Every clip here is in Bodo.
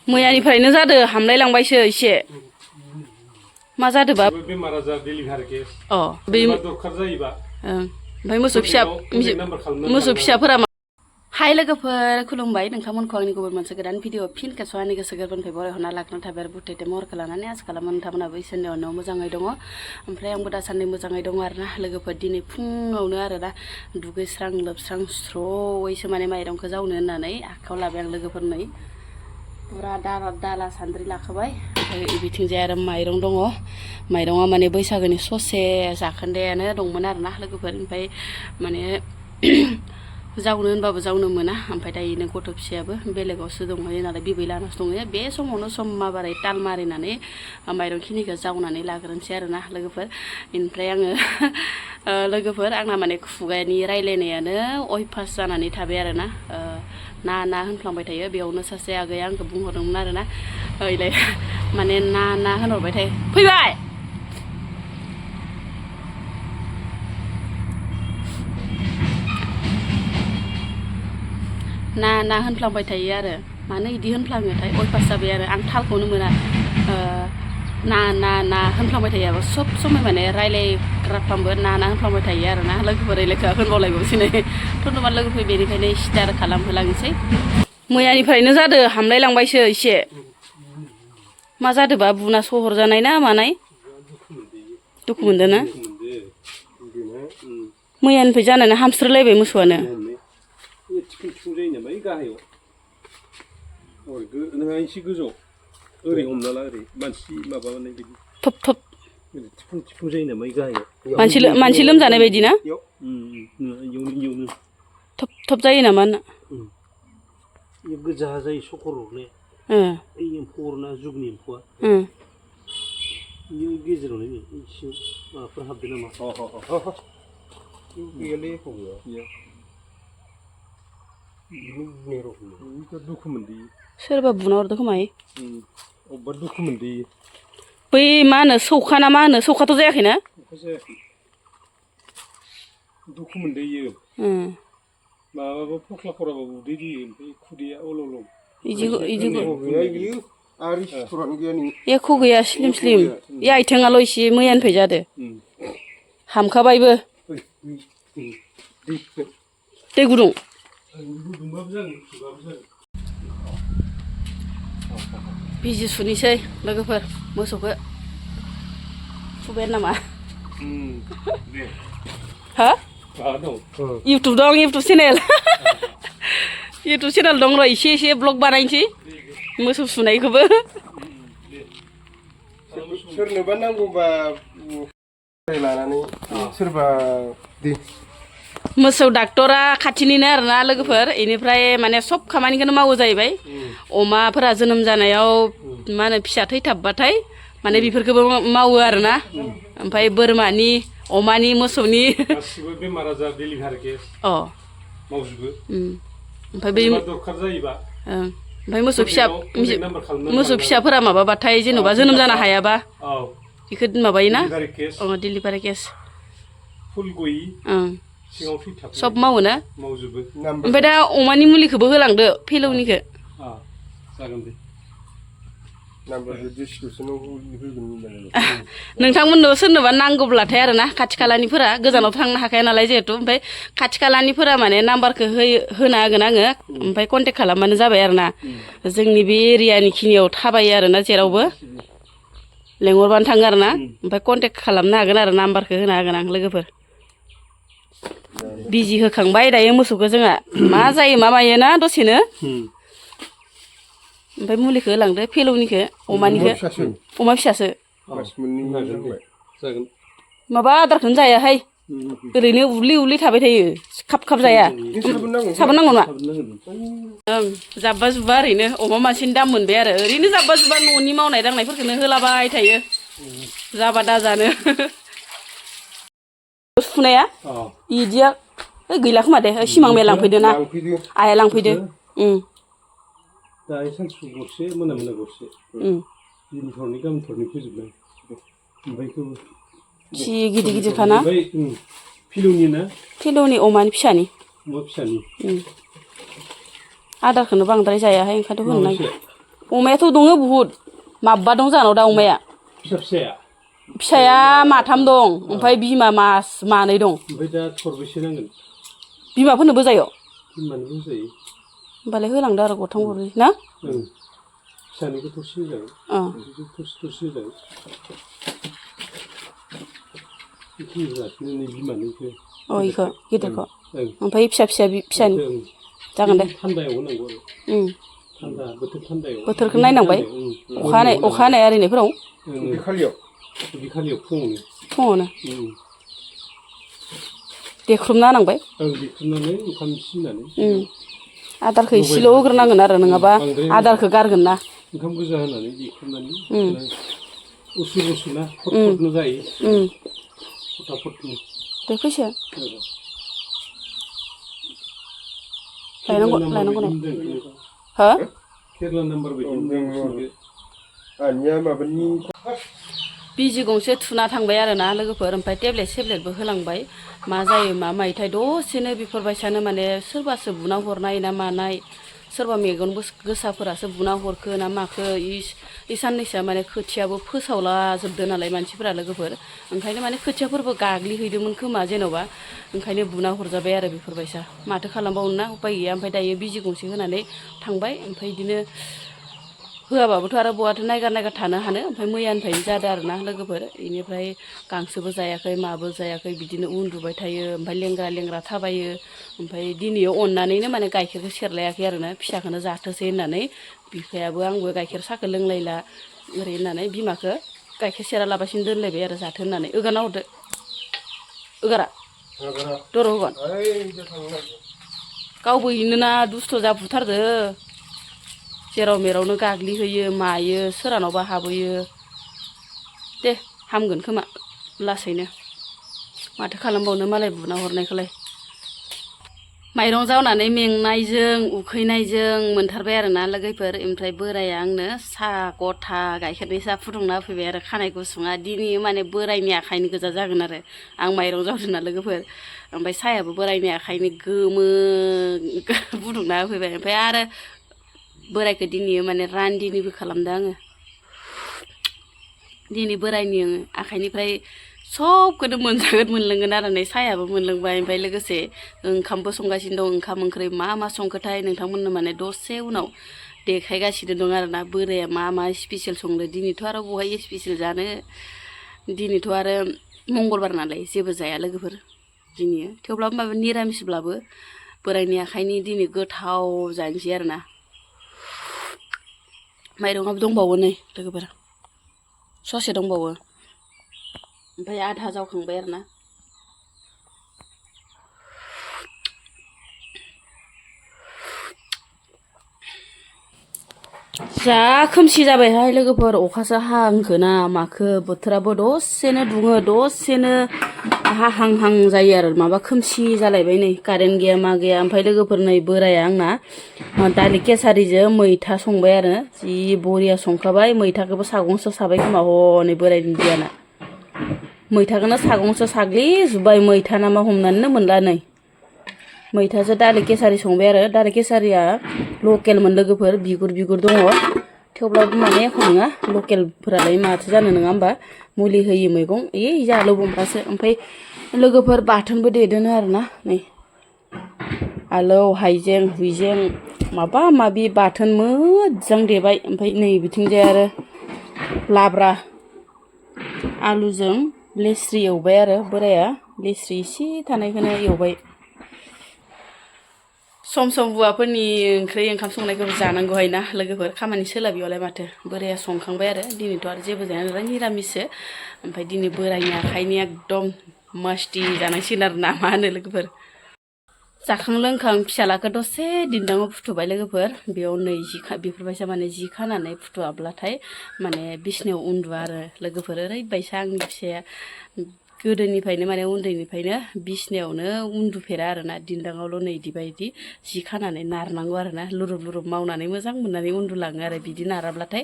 मैयानिफ्रायनो जादो हामलायलांबायसो एसे मा जादोबा बेमार आजार डेलिभारि केस बे दरखार जायोबा ओमफ्राय मोसौ फिसाफोरा हाय लोगोफोर खुलुमबाय नोंथांमोनखौ आंनि गुबुन मोनसे गोदान भिडिअ फिन खेबस' आंनि गोसो गोरबोनिफ्राय बरायहरना लाग्रोना थाबाय आरो बुथेथे महरखौ लानानै आसा खालामो नोंथांमोनाबो इसोरनि अननायाव मोजाङै दङ ओमफ्राय आंबो दासान्दि मोजाङै दङ आरोना लोगोफोर दिनै फुङावनो आरोना दुगैस्रां लोबस्रां स्र'यैसो माने माइरंखौ जावनो होननानै आखायाव लाबाय आं लोगोफोरनै पुरा दाला सान्द्रि लाखाबाय ओमफ्राय बिथिंजाय आरो माइरं दङ माइरङा माने बैसागोनि ससे जाखोन्दायानो दंमोन आरोना लोगोफोर ओमफ्राय माने जावनो होनबाबो जावनो मोना ओमफ्राय दायो गथ' फिसायाबो बेलेगावसो दंहैयो नालाय बिबै लानासो दंहैयो बे समावनो सम माबारै ताल मारिनानै माइरंखिनिखौ जावनानै लाग्रोनोसै आरोना लोगोफोर ओमफ्राय आङो लोगोफोर आंना माने खुगानि रायलायनायानो अयभास जानानै थाबाय आरोना ना होनफ्लांबाय थायो बेयावनो सासे आगैया आंखौ बुंहरदोंमोन आरोना ओइलाय माने ना होनहरबाय थायो फैबाय ना होनफ्लांबाय थायो आरो मानो इदि होनफ्लाङोथाय अयभास जाबाय आरो आं थालखौनो मोना ना होनफ्लांबाय थायो सब समय माने रायलायग्राफ्रामबो ना होनफ्लांबाय थायो आरोना लोगोफोर रायलायखौ होनबावलायबावसै थुनोबा लोगोफोर बेनिखायनो स्टार्ट खालामहोलांसै मैयानिफ्रायनो जादो हामलायलांबायसो एसे मा जादोबा बुना सहर जानाय ना मानाय दुखु मोनदों ना मैयानिफ्राय जानानै हामस्रोलायबाय मोसौआनो एसे गोजौ ओरै हमना ला ओरै मानसि माबानाय बायदि थप थिफुं जायो नामा गाहायाव मानसि लोमजानाय बायदि ना थप जायो नामा गोजा जायो सकर हरनाया एम्फौ हरना जुगनि एम्फौआ बेनि गेजेरावनो एसे माबाफोर हाबदों नामा गैयालै दुखु मोनदों सोरबा बुना हरदों खोमा अबेबा दुखु मोनदों बै मा होनो सौखा ना मा होनो सौखाथ' जायाखैना दुखु मोनदों इयो माबाबो फख्ला खराबाबो उदै होयो ओमफ्राय खुदैया अलं एख' गैया स्लिम इ आथिङाल' एसे मैयानिफ्राय जादो हामखाबायबो दै गुदुं बिजि सुनोसै लोगोफोर मोसौखौ फुबाय नामा हा इउटुब दं इउटुब चेनेल दं र' एसे ब्लग बानायनोसै मोसौ सुनायखौबो सोरनोबा नांगौबा लानानै सोरबा मोसौ डाक्टरा खाथिनिनो आरोना लोगोफोर इनिफ्राय माने सब खामानिखौनो मावो जाहैबाय अमाफोरा जोनोम जानायाव मा होनो फिसा थैथाबबाथाय माने बेफोरखौबो मावो आरोना ओमफ्राय बोरमानि अमानि मोसौनि गासिबो बेमार आजार डेलिभारि केस मावजोबो ओमफ्राय बै दरखार जायोबा ओमफ्राय मोसौ फिसाफोरा माबाबाथाय जेन'बा जोनोम जानो हायाबा बेखौ माबायोना डेलिभारि केस फुल गयि सब मावो ना मावजोबो ओमफ्राय दा अमानि मुलिखौबो होलांदो फेलौनिखौ जागोन दे नोंथांमोननो सोरनोबा नांगौब्लाथाय आरोना खाथि खालानिफोरा गोजानाव थांनो हाखाया नालाय जिहेथु ओमफ्राय खाथि खालानिफोरा माने नाम्बारखौ होना होगोन आङो ओमफ्राय कन्टेक्ट खालामबानो जाबाय आरोना जोंनि बे एरियानि खिनियाव थाबायो आरोना जेरावबो लेंहरबानो थाङो आरोना ओमफ्राय कन्टेक्ट खालामनो हागोन आरो नाम्बारखौ होना होगोन आं लोगोफोर बिजि होखांबाय दायो मोसौखौ जोंहा मा जायो मा मायोना दसेनो ओमफ्राय मुलिखौ होलांदो फेलौनिखौ अमानिखौ अमा फिसासो माबा आदारखौनो जायाहाय ओरैनो उरलि थाबाय थायो खाब जाया साबोन नांगौ ना जाब्बा जुब्बा ओरैनो अमा मानसिनि दाम मोनबाय आरो ओरैनो जाब्बा जुब्बा न'नि मावनाय दांनायफोरखौनो होलाबाय थायो जाबा दाजानो सुनाया इदिया गैला खोमा दे सिमां मेल लांफैदो ना आइया लांफैदो दायो सानसु गरसे मोना गरसे दिनै थरनै गाबोन थरनै फोजोबनाय ओमफ्राय जि गिदिरखाना फिलौनि अमानि फिसानि आदारखौनो बांद्राय जायाहाय ओंखायनोथ' होनो नागिरो अमायाथ' दङ बुहुद माबा दं जानाव दा अमाया फिसाया फिसाया माथाम दं ओमफ्राय बिमा मानै दं ओमफ्राय दा थरबेसे नांगोन बिमाफोरनोबो जायो बिमानोबो जायो होमबालाय होलांदो आरो गथाम गरनै ना फिसानिखौ थरसे होजागोन थरसे होजागोन नै बिमानिखौ इखौ गिदिरखौ ओमफ्राय फिसानि जागोन दे थान्दायाव होनांगौ आरो थान्दा थान्दायाव बोथोरखौ नायनांबाय अखा हानाय आरिनायफोराव बिखालियाव फुङावनो देख्रुबना होनांबाय देख्रुबनानै ओंखाम सिनानै आदारखौ एसेल' होग्रोनांगोन आरो नङाबा आदारखौ गारगोन ना ओंखाम गोजा होनानै देख्रुबनानै उसु ना फटनो जायो फटनो दे फैसा लायनांगौ हो केरेला नाम्बार बायदि आंनिया माबानि बिजि गंसे थुना थांबाय आरो ना लोगोफोर ओमफ्राय टेब्लेटबो होलांबाय मा जायो मा मायोथाय दसेनो बेफोरबायसानो माने सोरबासो बुना हरनाय ना मानाय सोरबा मेगन गोसाफोरासो बुना हरखो ना माखो इ साननैसोआ माने खोथियाबो फोसावला जोबदो नालाय मानसिफोरा लोगोफोर ओंखायनो माने खोथियाफोरबो गाग्लिहैदोंमोन खोमा जेन'बा ओंखायनो बुना हरजाबाय आरो बेफोरबायसा माथो खालामबावनो ना उपाय गैया ओमफ्राय दायो बिजि गंसे होनानै थांबाय ओमफ्राय बिदिनो होआबाबोथ' आरो बहाथो नायगार थानो हानो ओमफ्राय मैयानिफ्रायनो जादों आरो ना लोगोफोर बेनिफ्राय गांसोबो जायाखै माबो जायाखै बिदिनो उन्दुबाय थायो ओमफ्राय लेंग्रा थाबायो ओमफ्राय दिनैयो अननानैनो माने गाइखेरखौ सेरलायाखै आरो ना फिसाखौनो जाथोंसै होननानै बिफायाबो आंबो गाइखेर साहाखौ लोंलायला ओरै होननानै बिमाखौ गाइखेर सेरालाबासिनो दोनलायबाय आरो जाथो होननानै ओगारना हरदो ओगारा दर' होगोन गावबो इनोना दुस्थ' जाफुथारदो जेराव मेरावनो गाग्लिहैयो मायो सोरहानावबा हाबोयो दे हामगोन खोमा लासैनो माथो खालामबावनो मालाय बुना हरनायखौलाय माइरं जावनानै मेंनायजों उखैनायजों मोनथारबाय आरो ना लोगोफोर ओमफ्राय बोराया आंनो साहा गथा गाइखेरनि साहा फुदुंना होफैबाय आरो खानाय गुसुङा दिनै माने बोरायनि आखाइनि गोजा जागोन आरो आं माइरं जावदों ना लोगोफोर ओमफ्राय साहायाबो बोरायनि आखाइनि गोमो फुदुंना होफैबाय ओमफ्राय आरो बोरायखौ दिनै माने रान्दिनिबो खालामदों आङो दिनै बोरायनि आखाइनिफ्राय सबखौनो मोनलोंगोन आरो नै साहायाबो मोनलोंबाय ओमफ्राय लोगोसे ओंखामबो संगासिनो दं ओंखाम ओंख्रि मा संखोथाय नोंथांमोननो माने दसे उनाव देखायगासिनो दं आरो ना बोराया मा स्पेसियेल संदो दिनैथ' आरो बहाय स्पेसियेल जानो दिनैथ' आरो मंगलबार नालाय जेबो जाया लोगोफोर दिनै थेवब्लाबो माबा निरामिसब्लाबो बोरायनि आखाइनि दिनै गोथाव जानोसै आरो ना माइरङाबो दंबावो नै लोगोफोर ससे दंबावो ओमफ्राय आधा जावखांबाय आरो ना जा खोमसि जाबायहाय लोगोफोर अखासो हांखो ना माखो बोथोराबो दसेनो दुङो दसेनो हाहां जायो आरो माबा खोमसि जालायबाय नै कारेन्ट गैया मा गैया ओमफ्राय लोगोफोर नै बोराया आंना दालि केसारिजों मैथा संबाय आरो जि बरिया संखाबाय मैथाखौबो सागंसो साबाय खोमा हनै बोरायनि गियाना मैथाखौनो सागंसो साग्लिजोब्बाय मैथा नामा हमनानैनो मोनला नै मैथाजों दालि केसारि संबाय आरो दालि केसारिया लकेलमोन लोगोफोर बिगुर दङ थेवब्लाबो माने एख' नङा लकेलफोरालाय माथो जानो नङा होमबा मुलि होयि मैगं जालु बमब्रासो ओमफ्राय लोगोफोर बाथोनबो देदोनो आरो ना नै आलौ हाइजें हुइजें माबा माबि बाथोन मोजां देबाय ओमफ्राय नै बिथिंजाय आरो लाब्रा आलुजों लेस्रि एवबाय आरो बोराया लेस्रि एसे थानायखौनो एवबाय सम हौवाफोरनि ओंखाम संनायखौबो जानांगौहाय ना लोगोफोर खामानि सोलाबियावलाय माथो बोराया संखांबाय आरो दिनैथ' आरो जेबो जाया नालाय निरामिससो ओमफ्राय दिनै बोरायनि आखाइनि एकदम मस्ति जानांसिगोन आरो ना मा होनो लोगोफोर जाखां लोंखां फिसालाखौ दसे दिन्दाङाव फुथुबाय लोगोफोर बेयाव नै बेफोरबायसा माने जि खानानै फुथुवाब्लाथाय माने बिसिनायाव उन्दुआ आरो लोगोफोर ओरैबायसा आंनि फिसाया गोदोनिफ्रायनो माने उन्दैनिफ्रायनो बिसिनायावनो उन्दुफेरा आरोना दिन्दाङावल' नै इदि बायदि जि खानानै नारनांगौ आरोना लुरुब लुरुब मावनानै मोजां मोननानै उन्दुलाङो आरो बिदि नाराब्लाथाय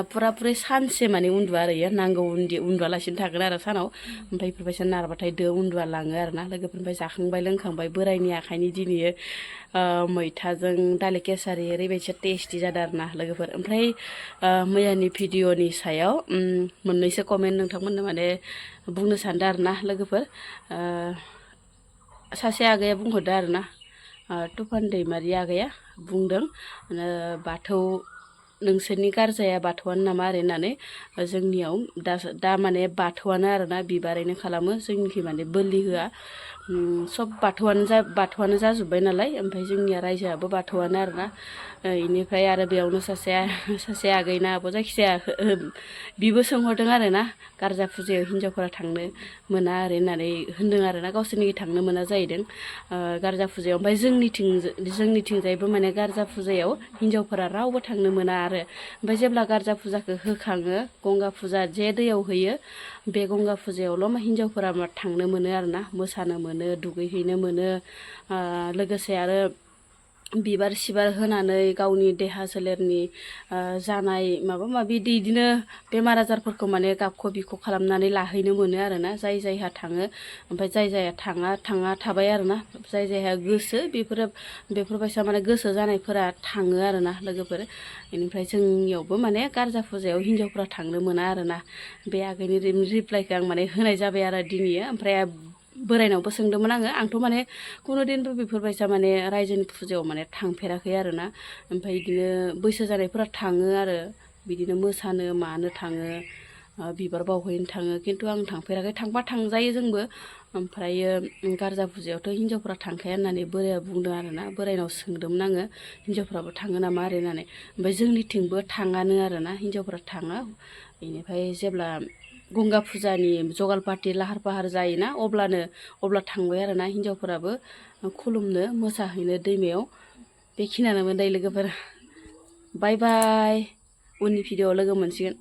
फुरा फुरि सानसे माने उन्दुआ आरो इयो नांगौ उन्दुआलासिनो थागोन आरो सानाव ओमफ्राय इफोरबायसा नारबाथाय उन्दुआ लाङो आरोना लोगोफोरनिफ्राय जाखांबाय लोंखांबाय बोरायनि आखाइनि दिनै मैथाजों दालि केसारि ओरैबायदि टेस्टि जादों आरोना लोगोफोर ओमफ्राय मैयानि भिडिअनि सायाव मोननैसो कमेन्ट नोंथांमोननो माने बुंनो सानदों आरोना लोगोफोर सासे आगैया बुंहरदों आरोना तुफान दैमारि आगैया बुंदों बाथौ नोंसोरनि गारजाया बाथौआनो नामा ओरै होननानै जोंनियाव दा माने बाथौआनो आरोना बिबारैनो खालामो जोंनिखि माने बोलि होआ सब बाथौआनो जाजोब्बाय नालाय ओमफ्राय जोंनिया रायजोआबो बाथौआनो आरोना इनिफ्राय आरो बेयावनो सासे आगैनाबो जायखिजाया बिबो सोंहरदों आरोना गारजा फुजायाव हिन्जावफोरा थांनो मोना ओरै होननानै होनदों आरोना गावसोरनिखि थांनो मोना जाहैदों गारजा फुजायाव ओमफ्राय जोंनिथिंजायबो माने गारजा फुजायाव हिन्जावफोरा रावबो थांनो मोना आरो ओमफ्राय जेब्ला गारजा फुजाखौ होखाङो गंगा फुजा जे दैयाव होयो बे गंगा फुजायावल' हिन्जावफोरा थांनो मोनो आरोना मोसानो मोनो दुगैहैनो मोनो लोगोसे आरो बिबार सिबार होनानै गावनि देहा सोलेरनि जानाय माबा माबि बिदिनो बेमार आजारफोरखौ माने गाबख' बिख' खालामनानै लाहैनो मोनो आरोना जायहा थाङो ओमफ्राय जायहा थाङा थाबाय आरोना जायहा गोसो बेफोरबायसा माने गोसो जानायफोरा थाङो आरोना लोगोफोर बेनिफ्राय जोंनियावबो माने गारजा फुजायाव हिन्जावफ्रा थांनो मोना आरोना बे आगैनि रिप्लाइखौ आं माने होनाय जाबाय आरो दिनै ओमफ्राय बोरायनावबो सोंदोंमोन आंथ' माने खुनुदिनबो बेफोरबायसा माने रायजोनि फुजायाव माने थांफेराखै आरोना ओमफ्राय बिदिनो बैसो जानायफोरा थाङो आरो बिदिनो मोसानो मानो थाङो बिबार बावहैनो थाङो खिन्थु आं थांफेराखै थांबा थांजायो जोंबो ओमफ्रायो गारजा फुजायावथ' हिन्जावफ्रा थांखाया होननानै बोराया बुंदों आरोना बोरायनाव सोंदोंमोन आङो हिन्जावफ्राबो थाङो नामा ओरै होननानै ओमफ्राय जोंनिथिंबो थाङानो आरोना हिन्जावफ्रा थाङा बेनिफ्राय जेब्ला गंगा फुजानि जगाल पार्टि लाहार फाहार जायोना अब्ला थांबाय आरोना हिन्जावफोराबो खुलुमनो मोसाहैनो दैमायाव बेखिनियानोमोन दायो लोगोफोर बाय बाय उननि भिडिअआव लोगो मोनसिगोन